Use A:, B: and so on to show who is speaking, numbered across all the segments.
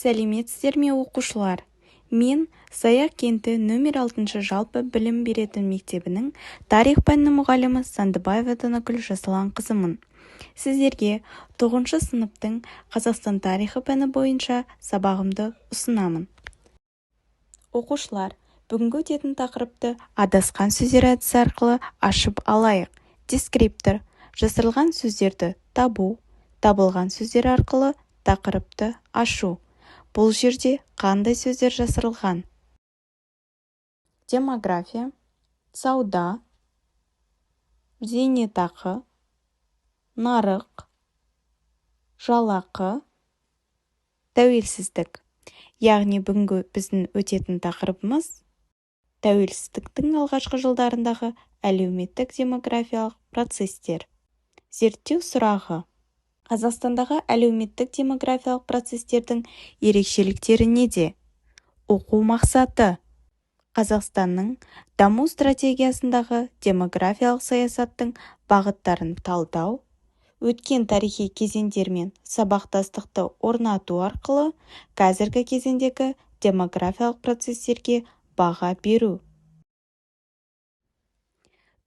A: Сәлеметсіздер ме, оқушылар! Мен Саяқ кенті нөмер алтыншы жалпы білім беретін мектебінің тарих пәнінің мұғалімі Сандыбаева Данагүл Жасұланқызымын. Сіздерге тоғызыншы сыныптың Қазақстан тарихы пәні бойынша сабағымды ұсынамын. Оқушылар, бүгінгі өтетін тақырыпты адасқан сөздер әдісі арқылы ашып алайық. Дескриптор: жасырылған сөздерді табу, табылған сөздер арқылы тақырыпты ашу. Бұл жерде қандай сөздер жасырылған? Демография, сауда, зейнетақы, нарық, жалақы, тәуелсіздік. Яғни бүгінгі біздің өтетін тақырыбымыз – тәуелсіздіктің алғашқы жылдарындағы әлеуметтік-демографиялық процестер. Зерттеу сұрағы: Қазақстандағы әлеуметтік-демографиялық процестердің ерекшеліктері неде? Оқу мақсаты: Қазақстанның даму стратегиясындағы демографиялық саясаттың бағыттарын талдау, өткен тарихи кезеңдермен сабақтастықты орнату арқылы қазіргі кезеңдегі демографиялық процестерге баға беру.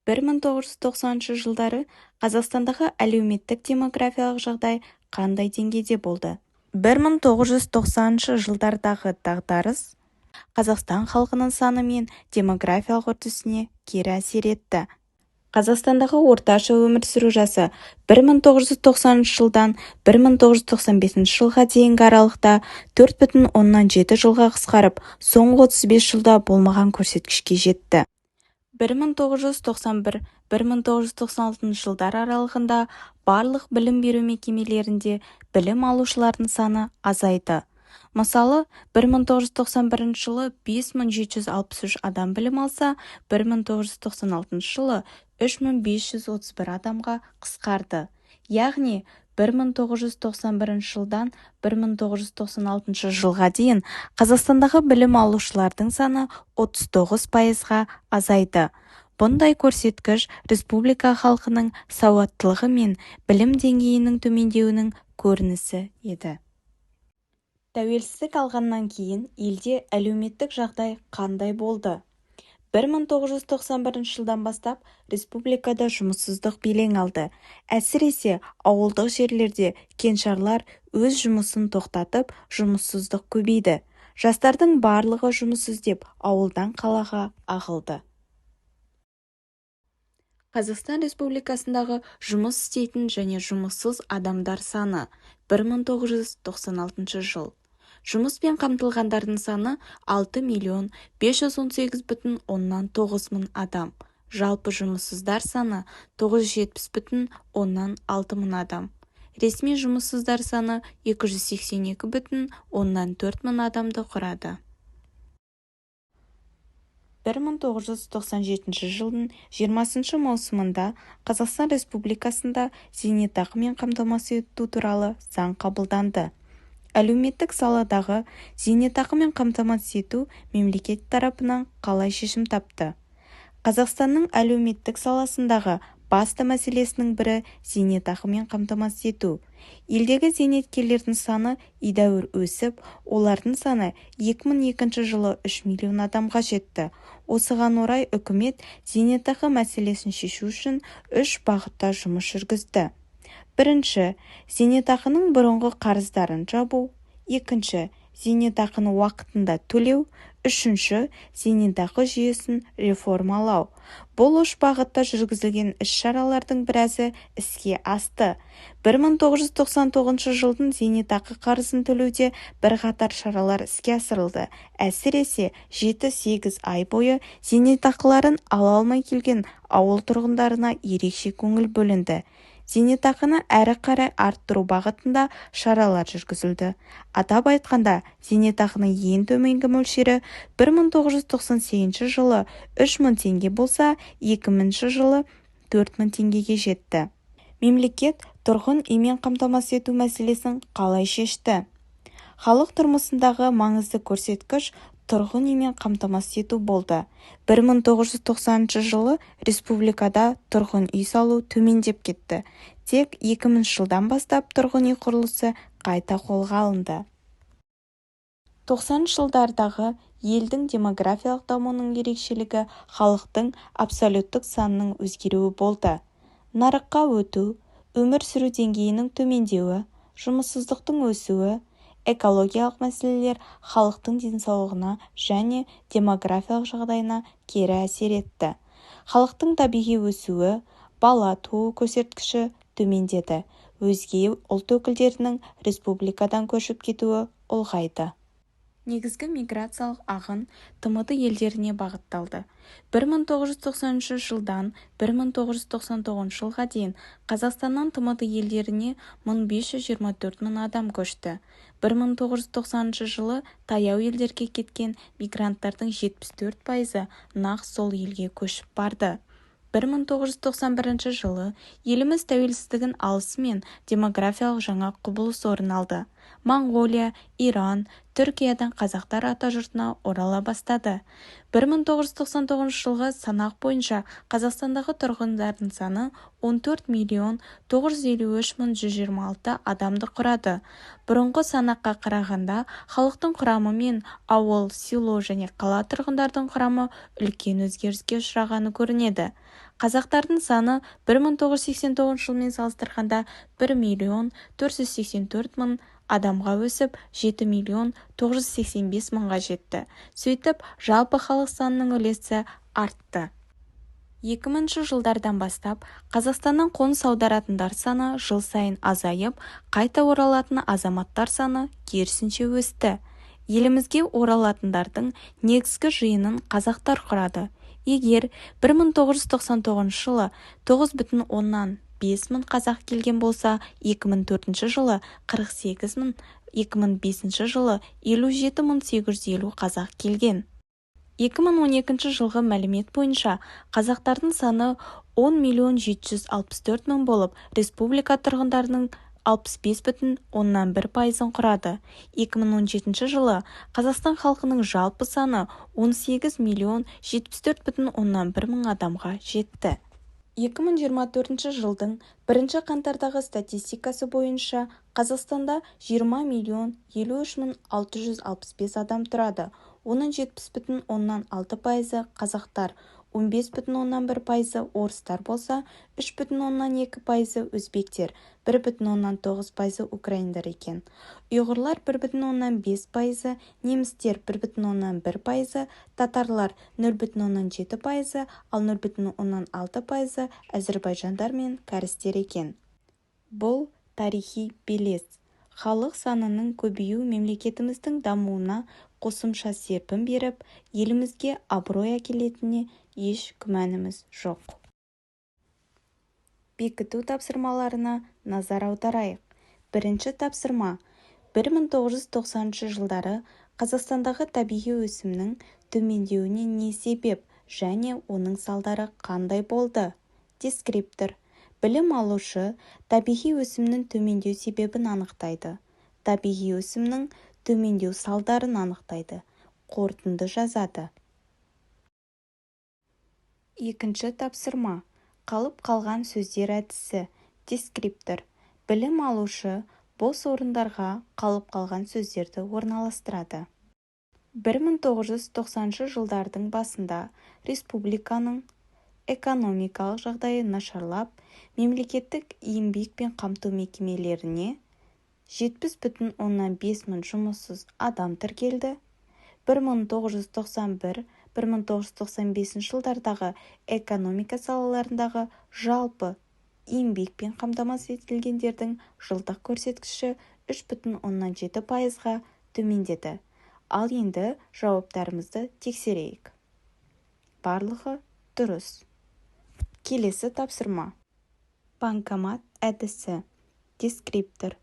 A: 1990 жылдары Қазақстандағы әлеуметтік-демографиялық жағдай қандай деңгейде болды? 1990 жылдардағы дағдарыс Қазақстан халқының саны мен демографиялық үрдісіне кері әсер етті. Қазақстандағы орташа өмір сүру жасы 1990 жылдан 1995 жылға дейінгі аралықта 4,7 жылға қысқарып, соңғы 35 жылда болмаған көрсеткішке жетті. 1991-1996 жылдар аралығында барлық білім беру мекемелерінде білім алушылардың саны азайды. Мысалы, 1991 жылы 5763 адам білім алса, 1996 жылы 3531 адамға қысқарды. Яғни 1991 жылдан 1996 жылға дейін Қазақстандағы білім алушылардың саны 39%-ға азайды. Бұндай көрсеткіш республика халқының сауаттылығы мен білім деңгейінің төмендеуінің көрінісі еді. Тәуелсіздік алғаннан кейін елде әлеуметтік жағдай қандай болды? 1991 жылдан бастап республикада жұмыссыздық белең алды. Әсіресе ауылдық жерлерде кеңшарлар өз жұмысын тоқтатып, жұмыссыздық көбейді. Жастардың барлығы жұмыс іздеп ауылдан қалаға ағылды. Қазақстан Республикасындағы жұмыс істейтін және жұмыссыз адамдар саны 1996 жыл. Жұмыспен қамтылғандардың саны 6 миллион 518,9 мың адам. Жалпы жұмыссыздар саны 970,6 мың адам. Ресми жұмыссыздар саны 282,4 мың адамды құрады. 1997 жылдың 20 маусымында Қазақстан Республикасында зейнетақымен қамтамасыз ету туралы заң қабылданды. Әлеуметтік саладағы зейнетақымен қамтамасыз ету мемлекет тарапынан қалай шешім тапты? Қазақстанның әлеуметтік саласындағы басты мәселесінің бірі – зейнетақымен қамтамасыз ету. Елдегі зейнеткерлердің саны едәуір өсіп, олардың саны 2002 жылы 3 миллион адамға жетті. Осыған орай үкімет зейнетақы мәселесін шешу үшін үш бағытта жұмыс жүргізді. Бірінші, зейнетақының бұрынғы қарыздарын жабу. Екінші, зейнетақыны уақытында төлеу. Үшінші, зейнетақы жүйесін реформалау. Бұл үш бағытта жүргізілген іс-шаралардың біразы іске асты. 1999 жылдың зейнетақы қарызын төлеуде бірқатар шаралар іске асырылды. Әсіресе 7-8 ай бойы зейнетақыларын ала алмай келген ауыл тұрғындарына ерекше көңіл бөлінді. Зейнетақыны әрі қарай арттыру бағытында шаралар жүргізілді. Атап айтқанда, зейнетақының ең төменгі мөлшері 1998 жылы 3000 теңге болса, 2000 жылы 4000 теңгеге жетті. Мемлекет тұрғын үймен қамтамасыз ету мәселесін қалай шешті? Халық тұрмысындағы маңызды көрсеткіш тұрғын үймен қамтамасыз ету болды. 1990 жылы республикада тұрғын үй салу төмендеп кетті. Тек 2000 жылдан бастап тұрғын үй құрылысы қайта қолға алынды. 90-жылдардағы елдің демографиялық дамуының ерекшелігі халықтың абсолюттік санының өзгеруі болды. Нарыққа өту, өмір сүру деңгейінің төмендеуі, жұмыссыздықтың өсуі, экологиялық мәселелер халықтың денсаулығына және демографиялық жағдайына кері әсер етті. Халықтың табиғи өсуі, бала туу көрсеткіші төмендеді, өзге ұлт өкілдерінің республикадан көшіп кетуі ұлғайды. Негізгі миграциялық ағын ТМД елдеріне бағытталды. 1993 жылдан 1999 жылға дейін Қазақстаннан ТМД елдеріне мың 524 мың адам көшті. 1990 жылы таяу елдерге кеткен мигранттардың 74%-ы нақ сол елге көшіп барды. 1991 жылы еліміз тәуелсіздігін алысымен демографиялық жаңа құбылыс орын алды. Моңғолия, Иран, Түркиядан қазақтар атажұртына орала бастады. 1999 жылғы санақ бойынша Қазақстандағы тұрғындардың саны 14 миллион 953 мың 126 адамды құрады. Бұрынғы санаққа қарағанда халықтың құрамы мен ауыл, село және қала тұрғындардың құрамы үлкен өзгеріске ұшырағаны көрінеді. Қазақтардың саны 1989 жылмен салыстырғанда 1 миллион 484 мың адамға өсіп, 7 миллион 985 мыңға жетті. Сөйтіп, жалпы халық санының үлесі артты. 2000 жылдардан бастап Қазақстаннан қоныс аударатындар саны жыл сайын азайып, қайта оралатын азаматтар саны керісінше өсті. Елімізге оралатындардың негізгі жиынын қазақтар құрады. Егер 1999 жылы 9,5 мың қазақ келген болса, 2004 жылы 48 мың, 2005 жылы 57 мың 850 қазақ келген. 2012 жылғы мәлімет бойынша қазақтардың саны 10 миллион 764 мың болып, республика тұрғындарының 65,1%-ын құрады. 2017 жылы Қазақстан халқының жалпы саны 18 миллион 74,1 мың адамға жетті. 2024 жылдың бірінші қаңтардағы статистикасы бойынша Қазақстанда 20 миллион 53 мың 665 адам тұрады. Оның 70,6%-ы қазақтар, 15,1%-ы орыстар болса, 3,2%-ы өзбектер, 1,9%-ы украиндар екен. Ұйғырлар 1,5%-ы, немістер 1,1%-ы, татарлар 0,7%-ы, ал 0,6%-ы әзірбайжандар мен кәрістер екен. Бұл тарихи белес. Халық санының көбеюі мемлекетіміздің дамуына қосымша серпін беріп, елімізге абырой әкелетініне еш күмәніміз жоқ. Бекіту тапсырмаларына назар аударайық. Бірінші тапсырма. 1990 жылдары Қазақстандағы табиғи өсімнің төмендеуіне не себеп және оның салдары қандай болды? Дескриптор. Білім алушы табиғи өсімнің төмендеу себебін анықтайды. Табиғи өсімнің төмендеу салдарын анықтайды. Қорытынды жазады. Екінші тапсырма. Қалып қалған сөздер әдісі. Дескриптор. Білім алушы бос орындарға қалып қалған сөздерді орналастырады. 1990 жылдардың басында республиканың экономикалық жағдайы нашарлап, мемлекеттік еңбекпен қамту мекемелеріне 70,5 мың жұмыссыз адам тіркелді. 1991-1995 жылдардағы экономика салаларындағы жалпы еңбекпен қамтамасыз етілгендердің жылдық көрсеткіші 3,7%-ға төмендеді. Ал енді жауаптарымызды тексерейік. Барлығы дұрыс. Келесі тапсырма. Банкомат әдісі. Дескриптор.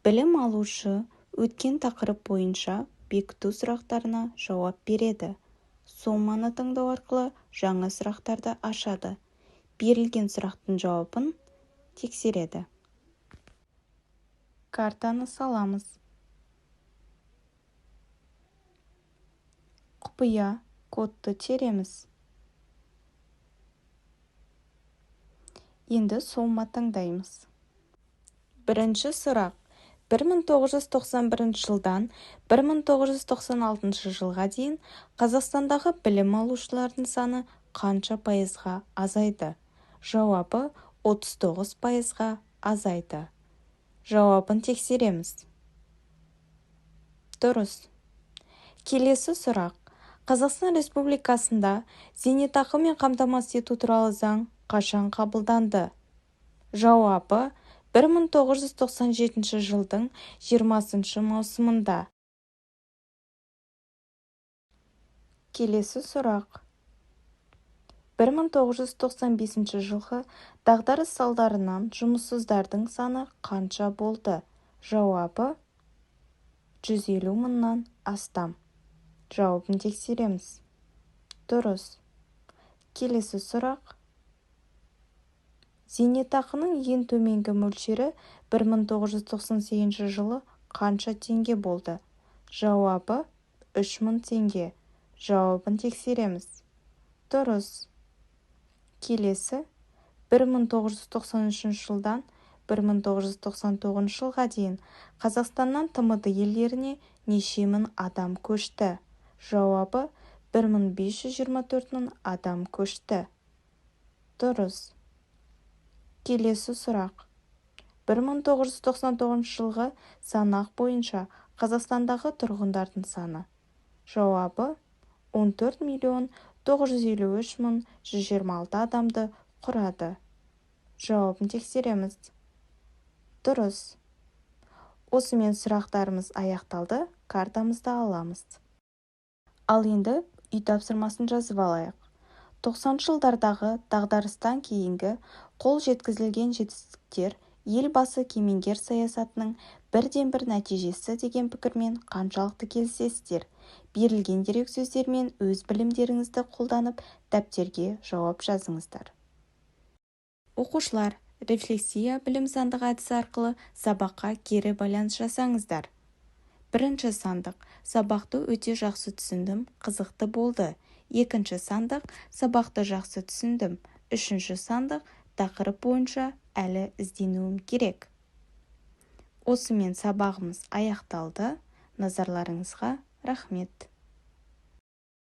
A: Білім алушы өткен тақырып бойынша бекіту сұрақтарына жауап береді. Соманы таңдау арқылы жаңа сұрақтарды ашады. Берілген сұрақтың жауабын тексереді. Картаны саламыз. Құпия кодты тереміз. Енді сома таңдаймыз. Бірінші сұрақ. 1991 жылдан 1996 жылға дейін Қазақстандағы білім алушылардың саны қанша пайызға азайды? Жауабы: 39%-ға азайды. Жауабын тексереміз. Дұрыс. Келесі сұрақ. Қазақстан Республикасында зейнетақымен қамтамасыз ету туралы заң қашан қабылданды? Жауабы: 1997 жылдың 20 маусымында. Келесі сұрақ. 1995 жылғы дағдарыс салдарынан жұмыссыздардың саны қанша болды? Жауабы: 150 мыңнан астам. Жауабын тексереміз. Дұрыс. Келесі сұрақ. Зейнетақының ең төменгі мөлшері 1998 жылы қанша теңге болды? Жауабы: 3000 теңге. Жауабын тексереміз. Дұрыс. Келесі, 1993 жылдан 1999 жылға дейін Қазақстаннан ТМД елдеріне неше мың адам көшті? Жауабы: 1524 мың адам көшті. Дұрыс. Келесі сұрақ. 1999 жылғы санақ бойынша Қазақстандағы тұрғындардың саны? Жауабы: 14 миллион 953 мың 126 адамды құрады. Жауабын тексереміз. Дұрыс. Осымен сұрақтарымыз аяқталды, картамызды аламыз. Ал енді үй тапсырмасын жазып алайық. 90 жылдардағы дағдарыстан кейінгі қол жеткізілген жетістіктер Елбасы кемеңгер саясатының бірден-бір нәтижесі деген пікірмен қаншалықты келісесіздер? Берілген дереккөздер мен өз білімдеріңізді қолданып, дәптерге жауап жазыңыздар. Оқушылар, рефлексия білім сандығы әдісі арқылы сабаққа кері байланыс жасаңыздар. Бірінші сандық: сабақты өте жақсы түсіндім, қызықты болды. Екінші сандық: сабақты жақсы түсіндім. Үшінші сандық: тақырып бойынша әлі ізденуім керек. Осымен сабағымыз аяқталды. Назарларыңызға рахмет.